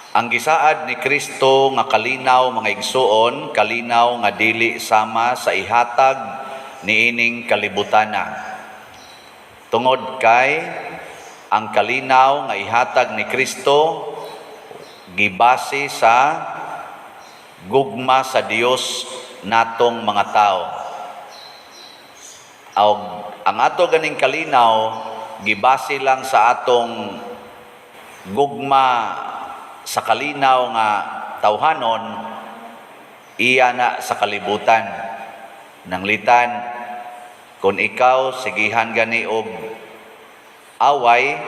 Ang gisaad ni Kristo nga kalinaw, mga igsuon, kalinaw nga dili sama sa ihatag niining kalibutana. Tungod kay ang kalinaw nga ihatag ni Kristo gibase sa gugma sa Dios natong mga tao. Og ang ato ganing kalinaw gibase lang sa atong gugma sa kalinaw nga tawhanon, iya na sa kalibutan. Nanglitan, kung ikaw sigihan gani og away,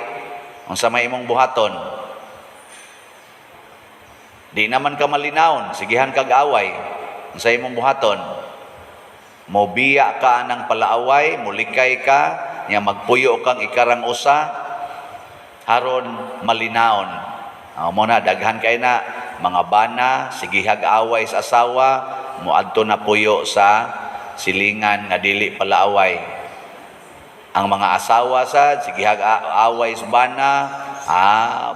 unsa may imong buhaton? Di naman ka malinawon, sigihan kag away. Unsa imong buhaton? Mobiya ka ng palaaway, mulikay ka, nya magpuyo kang ikarang usa, haron malinawon. Mo na daghan kay na mga bana sigihag away sa asawa, moadto na puyo sa silingan nga dili palaaway. Ang mga asawa sad sigihag away sa bana,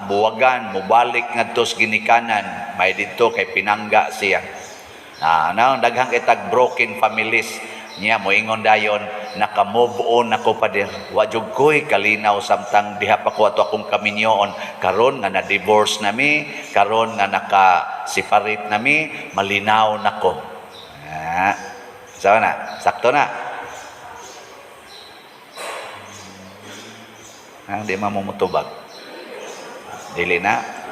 buwagan, mobalik ngadto sa ginikanan, may didto kay pinangga siya. Na daghan kay tag broken families niya, moingon dayon, "Naka-move on ako, pader. Wa jud ko'y kalinaw samtang diha pa ko ato akong kaminyoon. Karon nga na-divorce nami, karon nga naka-separate nami, malinaw nako." So na, sakto na. Di man mo motubag. Dili na.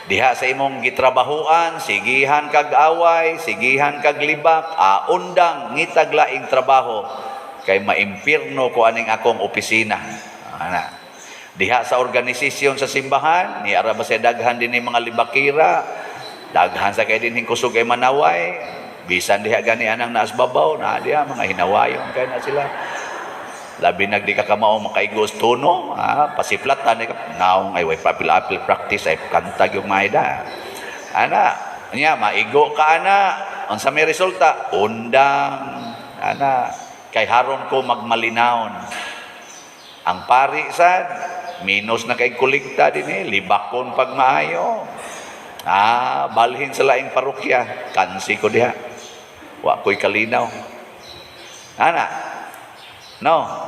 Diha sa imong gitrabahuan, sigihan kag away, sigihan kag libak, undang, ngitag laing trabaho kay maimpirno ko aning akong opisina. Ana. Diha sa organisasyon sa simbahan, ni ara ba sa daghan dinhi mga libakira, daghan sa kay dinhing kusog ay manaway, bisan diha gani anang naas babaw, na diha mga hinawayon kay na sila. Labi nag di ka kamao makaigos tono, pasiplatan ka, naong ay way papil-apil practice ay kanta yung maida. Ana, niya maigo ka ana, unsa may resulta? Undang. Ana, kay haron ko magmalinawon. Ang pari sad, minus na kay kolekta din eh, libakon pag maayo. Balhin sa laing parokya, kansi ko diha. Wa ko'y kalinaw. Ana, no.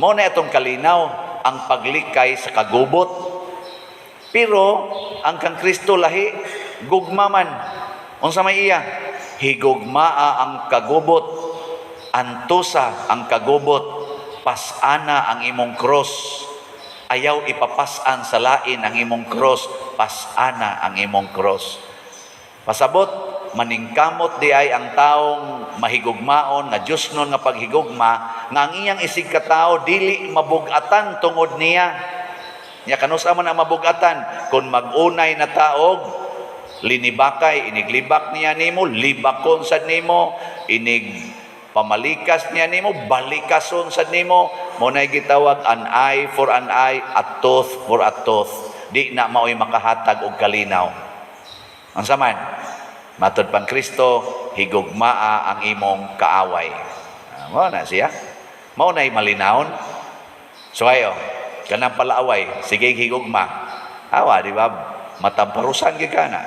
Mao na itong kalinaw, ang paglikay sa kagubot. Pero ang kang Kristo lahi, gugma man. Unsa may iya? Higugmaa ang kagubot, antusa ang kagubot, pasana ang imong cross. Ayaw ipapasan sa lain ang imong cross, pasana ang imong cross. Pasabot, maningkamot di ay ang taong mahigugmaon nga Diyos nun nga paghigugma nga ang iyang isig katao dili mabugatan tungod niya. Nya kanusa man ang mabugatan? Kung mag-unay na taog linibakay, iniglibak niya nimo, libakon sad nimo, inig pamalikas niya nimo, balikason sad nimo. Mo nay gitawag an eye for an eye, a tooth for a tooth. Di na maoy makahatag og kalinaw. Ang saman, matod pang Kristo, higugmaa ang imong kaaway. Mao na siya. Mao na'y malinawon. So ayo, kanang palaaway, sige higugma. Awa, di ba? Matamparusan gyud ka na.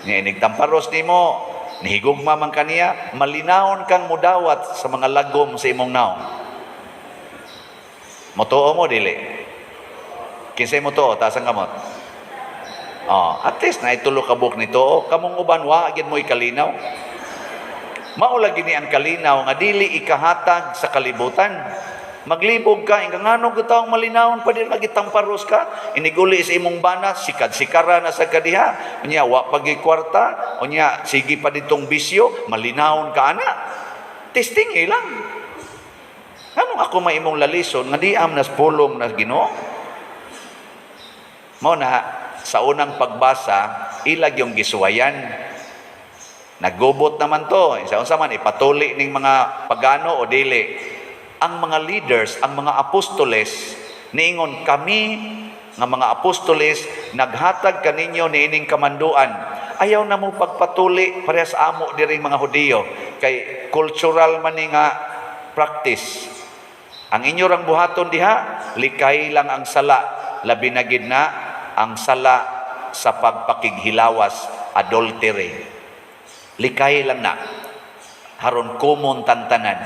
Nga inig tamparos nimo, nihigugma man kaniya, malinawon kang mudawat sa mga lagom sa imong naong. Motuo mo dili? Kinsay motuo, taas ang kamot. Oh, at least na itulo ka buok nito. Oh, kamong uban wa gid mo'y kalinaw. Mao lagi ni ang kalinaw nga dili ikahatag sa kalibutan. Maglibog ka, inga ngano ka taong malinawon pa din magitamparos ka, iniguli sa imong bana, sikad-sikara na sa kadiha, unya wa pagi kwarta, unya sige pa ditong bisyo, malinawon ka ana. Testing lang. Anong ako may imong lalison nga di am nas pulong nas Ginoo? Mao na sa unang pagbasa, ilag yung gisuwayan. Naggubot naman to. Sa unsa man ipatuli ning mga pagano o dili. Ang mga leaders, ang mga apostoles, niingon, "Kami nga mga apostoles naghatag kaninyo niining kamanduan. Ayaw na mo pagpatuli parehas amo diring mga Hudiyo kay cultural man ni nga practice. Ang inyo rang buhaton diha, likay lang ang sala, labi na gid na ang sala. sa pagpakighilawas, adultery. Likay lang na. Haron common tantanan.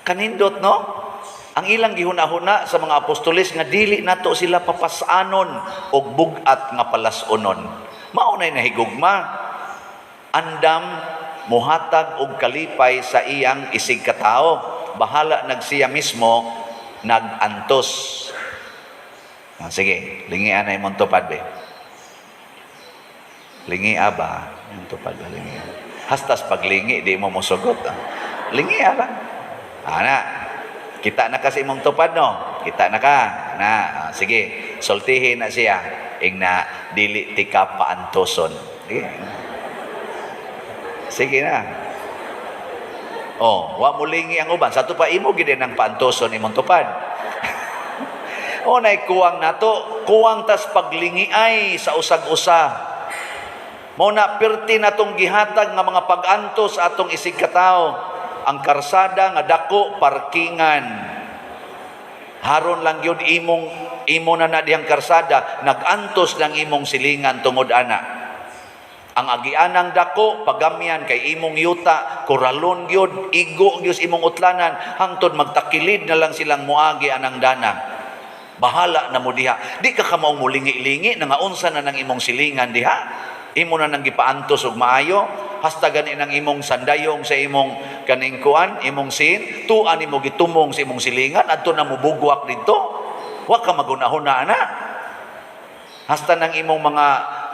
Kanindot, no? Ang ilang gihuna-huna sa mga apostoles nga dili nato sila papasanon og bug-at nga palas-unon. Mao nay nahigugma. Andam muhatag og kalipay sa iyang isig katao. Bahala nagsiya mismo nagantos. Ah, sige, lingian na imong tupad be. Lingi ba? Yung tupad ba lingi? Hastas paglingi di mo mosugot. Ah. Lingi lang. Ana, kita na kasi imong tupad, no? Kita na ka. Na, ah, sige, sultihin na siya ing na dili tika paantoson. Sige. Sige na. Oh, wa mo lingi ang uban. Sa pa imo gid nang paantoson imong tupad. O nay kuwang nato, kuwang tas paglingi ay sa usag-usa. Mao na perti natong gihatag nga mga pag-antos sa atong isig katao. Ang karsada nga dako parkingan. Haron lang gyud imong imo na na dihang karsada, nag-antos lang imong silingan tungod ana. Ang agianang dako pagamyan kay imong yuta, koralon gyud, igo gyud imong utlanan hangtod magtakilid na lang silang muagi anang dana. Bahala na mo diha. Di ka kamaong mulingi-lingi na nga unsa na nang imong silingan diha. Imo na nang gipaantos og maayo, hasta gani nang imong sandayong sa imong kaning kuan, imong sin, tuan nimo gitumong sa imong silingan adto na mobugwak didto. Wa ka magunahuna ana. Hasta nang imong mga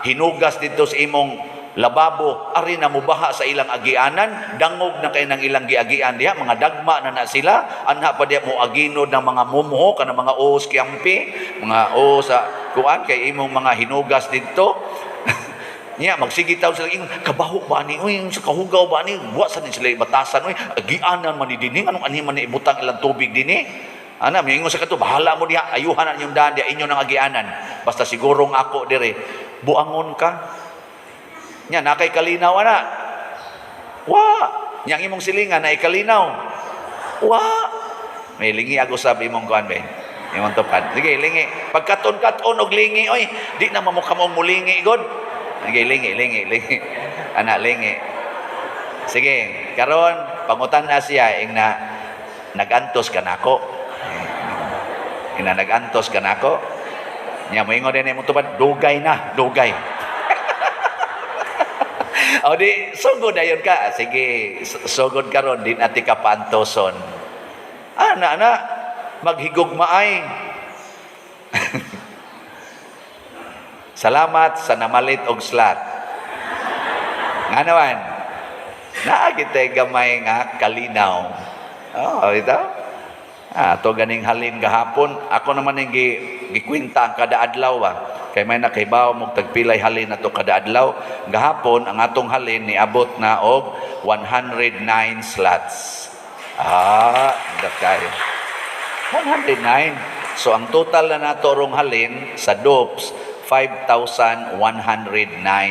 hinugas didto sa imong lababo, ari na mubaha sa ilang agianan, dangog na kay nang ilang giagian diha, mga dagma na na sila, anha pa diha mo aginod ng mga mumho, kana mga os kiampi, mga o sa kuan kay imong mga hinugas didto. Nya magsige taw sila ingon, kabaho ba ni, uy, sa kahugaw ba ni, wa sa ni sila ibatasan, uy, agianan man ni dinhi, anong anhi man ni ibutang ilang tubig dinhi. Ana, moingon sa kato, bahala mo diha, ayuhan na inyong daan diha, inyo nang agianan. Basta sigurong ako dire, buangon ka. Nya, nakay kalinaw ana. Wa, nya ang imong silingan na ikalinaw. Wa. May lingi ako sabi imong kuan be. Imong tupad. Sige, lingi. Pagkaton-katon og lingi, oy, di na mamukha mo mulingi god. Sige, lingi, lingi, lingi. Ana, lingi. Sige, karon pangutan na siya ing na nagantos ka nako. Ing na nagantos ka nako. Nya moingon din imong tupad, dugay na, dugay. O di, sugod dayon ka. Sige, sugod karon din ati ka paantoson. Ana, ana, maghigugmaay. Salamat sa namalit og slot. Nga naman, naa kitay gamay nga kalinaw. Oh, ito. Ah, to ganing halin gahapon, ako naman yung gikwinta ang kada adlaw ba. Kay may nakaibaw mong tagpilay halin ato kada adlaw. Gahapon ang atong halin niabot na og 109 slots. Ah, kayo. 109. So ang total na nato rong halin sa DOPS 5,109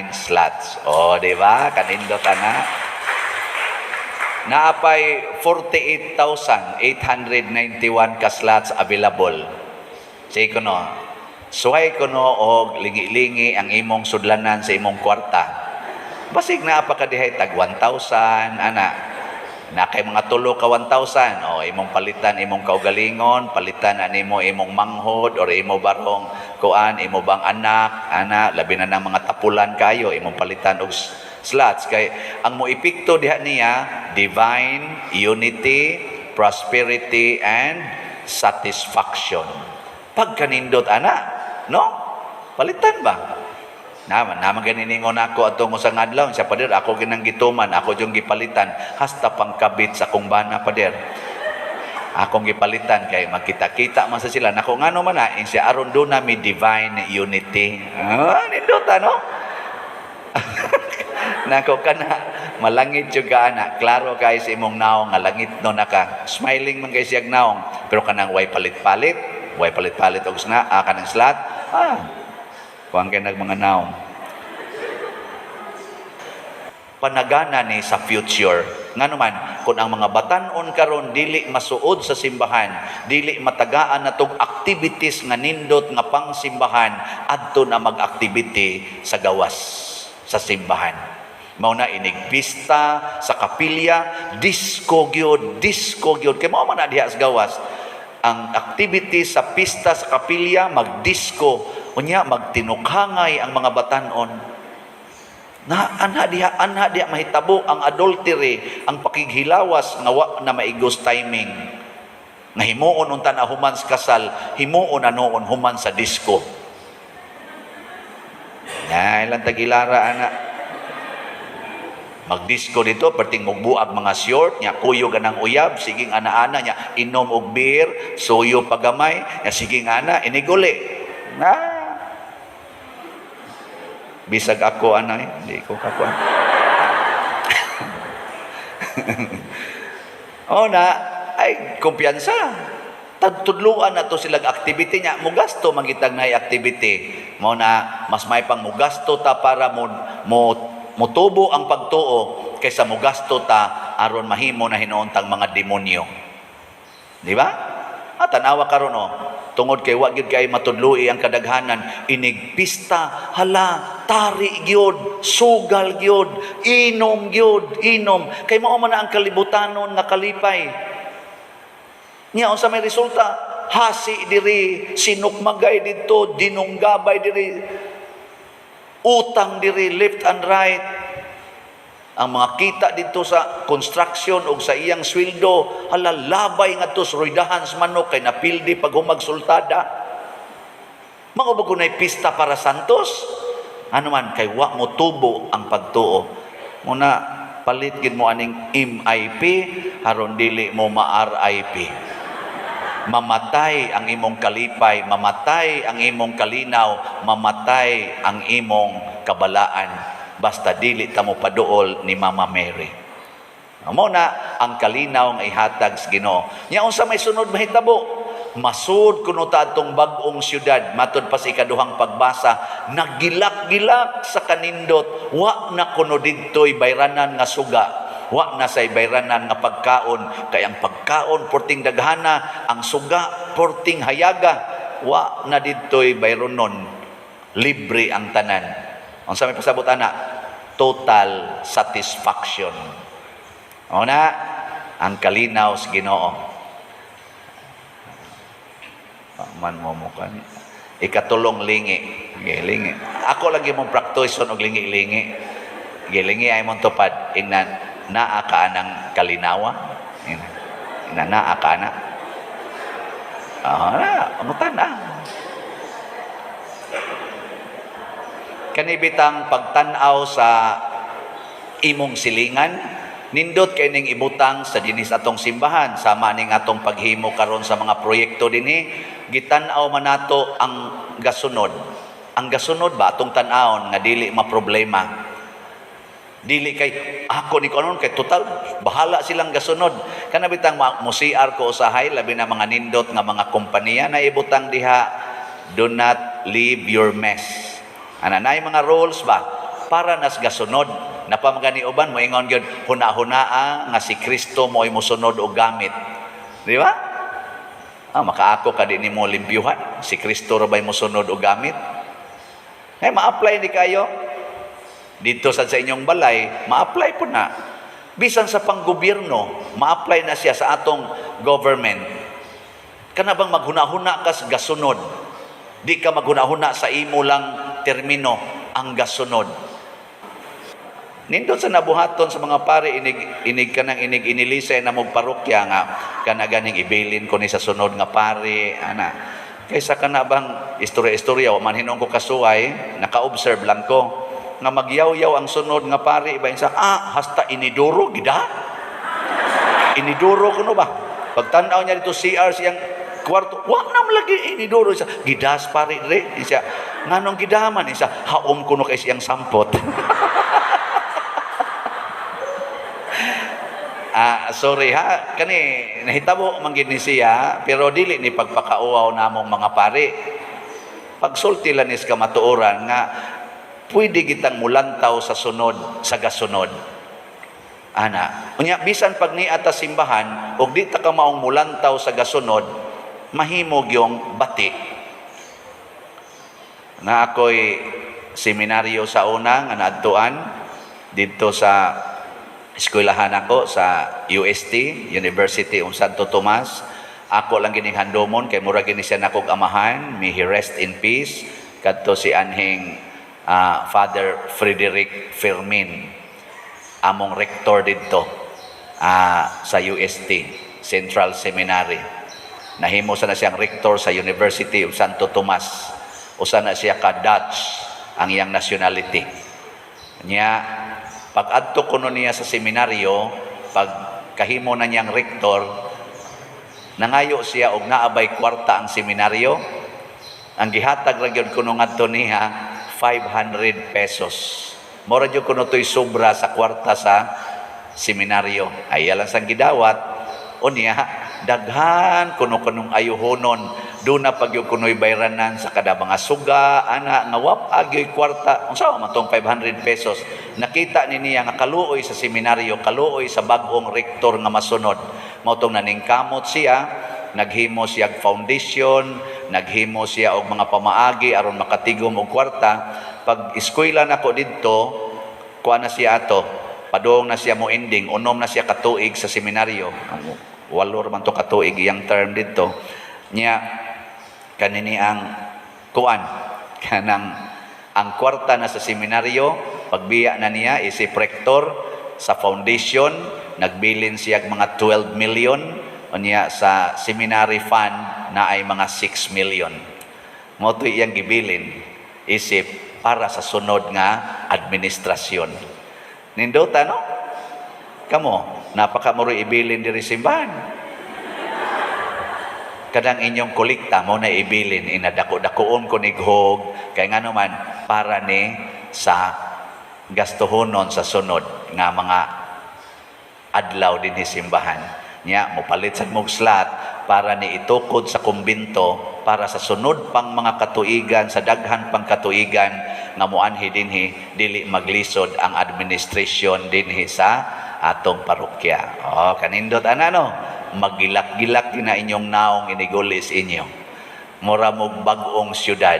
slots. Oh, di ba? Kanindot ana. Naapay 48,891 ka slots available. Sige ko no, suway ko no og lingi-lingi ang imong sudlanan sa imong kwarta. Basig naa pa ka dihay tag 1,000 ana. Na kay mga tulo ka 1,000, o imong palitan imong kaugalingon, palitan animo imong manghod or imo barong kuan, imo bang anak, ana, labi na ng mga tapulan kayo, imong palitan og slots kay ang mo epekto diha niya divine unity, prosperity and satisfaction. Pagkanindot ana, no? Palitan ba? Naman, naman ganiningon ako atong usang adlaw, siya pader, ako ginang gituman, ako yung gipalitan, hasta pangkabit sa akong bana pader. Akong gipalitan kay magkita-kita man sa sila. Nako ngano man na, siya aron do na mi divine unity. Ah, nindot ano? Nako kana malangit jud ka ana, klaro kay sa imong naong nga langit no naka. Smiling man kay siyag naong, pero kanang way palit-palit, way palit-palit og sna, kanang slot. Ah. Kuang kay nag mga naong. Panagana ni sa future. Ngano man, kung ang mga batan-on karon dili masuod sa simbahan, dili matagaan natog activities nga nindot nga pangsimbahan, adto na mag-activity sa gawas sa simbahan. Mao na inig pista sa kapilya, disco gyud, disco gyud. Kay mao man na diha sa gawas. Ang activity sa pista sa kapilya, magdisco, unya magtinukhangay ang mga batan-on. Na anha diha mahitabo ang adultery, ang pakighilawas nga wa na maigos timing. Nga himuon unta na human sa kasal, himuon na noon human sa disco. Na ilang tagilara ana. Magdisco dito, perting mugbuag mga short, nya kuyog anang uyab, siging ana-ana nya inom og beer, suyo pagamay, nya siging ana iniguli. Na bisag ako anay, hindi ko kakuan. O na, ay kumpiyansa. Tadtudluan na to silang activity niya. Mugasto mangitag na activity. Mao na mas may pang mugasto ta para mo mo motubo ang pagtuo kaysa mugasto ta aron mahimo na hinuon tang mga demonyo. Di ba? Ah, tanawa karon oh. Tungod kay wa gyud kay matudloi ang kadaghanan, inig pista, hala, tari gyud, sugal gyud, inom gyud, inom. Kay mao man na ang kalibutanon nga kalipay. Nya unsa may resulta? Hasi diri, sinukmagay didto, dinunggabay diri, utang diri left and right. Ang mga kita dito sa construction o sa iyang sweldo, hala, labay ngadto sa ruydahan sa manok kay napildi pag humagsultada. Mao ba kunay pista para santos? Ano man kay wa mo tubo ang pagtuo. Muna palit gid mo aning MIP aron dili mo ma-RIP. Mamatay ang imong kalipay, mamatay ang imong kalinaw, mamatay ang imong kabalaan. Basta dili ta mo paduol ni Mama Mary. Mao na ang kalinaw nga ihatag sa Ginoo. Nya unsa may sunod mahitabo? Masud kuno ta atong bag-ong syudad, matud pa sa ikaduhang pagbasa, nagilak-gilak sa kanindot, wa na kuno didtoy bayranan nga suga, wa na say bayranan nga pagkaon, kay ang pagkaon porting daghana, ang suga porting hayaga, wa na didtoy bayronon, libre ang tanan. Unsa may pasabot ana? Total satisfaction. O na, ang kalinaw sa Ginoo. Man mo mo kan. Ikatulong lingi. Sige, lingi. Ako lagi mong practice og lingi-lingi. Sige, lingi ay mong tupad. Ingnan, naa ka anang kalinawa. Ingnan, ingnan naa ka na. Ah, na, amutan na. Kanibitang pagtan-aw sa imong silingan, nindot kay ning ibutang sa dinis atong simbahan, sama ning atong paghimo karon sa mga proyekto dinhi, gitan-aw man nato ang gasunod. Ang gasunod ba atong tan-awon nga dili maproblema. Dili kay ako ni kanon kay total bahala silang gasunod. Kana bitang mo CR ko usahay, labi na mga nindot nga mga kompanya na ibutang diha, do not leave your mess. Ana nay mga rules ba para nas gasunod. Napamagani uban moingon gyud huna-hunaa nga si Kristo mo'y mosunod og gamit. Di ba? Ah, makaako ka di nimo limpyuhan, si Kristo ra bay mosunod og gamit. Eh ma-apply ni kayo dito sa inyong balay, ma-apply po na. Bisan sa panggobyerno, ma-apply na siya sa atong government. Kana bang maghuna-huna ka sa gasunod? Di ka maghuna-huna sa imo lang termino, ang gasunod. Nindot sa nabuhaton sa mga pare, inig, inig ka nang inig inilisay na mong parokya nga kana ganing ibilin ko ni sa sunod nga pare, ana. Kaysa kana bang istorya-istorya, wa man hinuon ko kasuway, naka-observe lang ko nga magyaw-yaw ang sunod nga pare iba sa hasta inidoro gida. Inidoro kuno ba? Pagtan-aw niya dito CR siyang kwarto, wa na lagi inidoro siya. Gidas pare dire siya. Nganong gidaman siya, haom kuno kay siyang sampot. Sorry ha, kani nahitabo man gid ni siya, pero dili ni pagpakauaw namong mga pare. Pagsulti lang ni sa kamatuoran nga pwede kitang mulantaw sa sunod, sa gasunod. Ana, unya bisan pag niya ta simbahan ug di ta ka maong mulantaw sa gasunod, mahimo gyung bati. Na ako'y seminaryo sa una nga naadtuan didto sa eskwelahan ako sa UST, University of Santo Tomas. Ako lang gining handomon kay mura gini siya nakog amahan, may he rest in peace, kadto si anhing Father Frederick Fermin, among rector didto sa UST Central Seminary. Nahimo sa na siyang rector sa University of Santo Tomas. Usa na siya ka Dutch ang iyang nationality. Nya pag adto kuno niya sa seminaryo, pag kahimo na niyang rector, nangayo siya og naabay kwarta ang seminaryo. Ang gihatag ra gyud kuno ngadto niya, 500 pesos. Mora gyud kuno to'y sobra sa kwarta sa seminaryo. Ay lang sang gidawat. Unya, daghan kuno kunong ayuhonon. Duna pag yung kuno'y bayranan sa kada mga suga, ana, nga wap agyo'y kwarta. Unsa man tong 500 pesos? Nakita ni niya nga kaluoy sa seminaryo, kaluoy sa bag-ong rektor nga masunod. Mao tong naningkamot siya, naghimo siya og foundation, naghimo siya og mga pamaagi aron makatigom og kwarta. Pag eskwela nako didto, kuha na siya ato, padung na siya mo ending, unom na siya katuig sa seminaryo. 8 man to katuig iyang term didto. Nya kanini ang kuan kanang ang kwarta na sa seminaryo, pagbiya na niya isip rector sa foundation, nagbilin siya og mga 12 million. Unya sa seminary fund na ay mga 6 million. Mao to iyang gibilin isip para sa sunod nga administrasyon. Nindota, no? Kamo, napakamuro ibilin diri simbahan. Kadang inyong kolekta mo na ibilin, inadako-dakoon ko nighog, kay nga naman, para ni sa gastuhonon sa sunod nga mga adlaw dinhi simbahan. Nya, mopalit sa mog slot para ni itukod sa kumbinto para sa sunod pang mga katuigan, sa daghan pang katuigan nga moanhi dinhi, dili maglisod ang administration dinhi sa atong parokya. Oh, kanindot ana, no? Magilak-gilak na inyong naong inigulis inyo. Mura mog bag-ong syudad.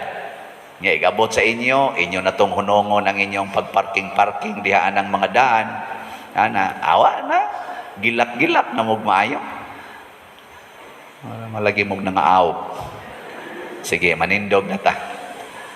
Nga igabot sa inyo, inyo na tong hunongon ang inyong pagparking-parking diha anang mga daan. Ana, awa na. Gilak-gilak na mog maayo. Malagi mog nangaawop. Sige, manindog na ta.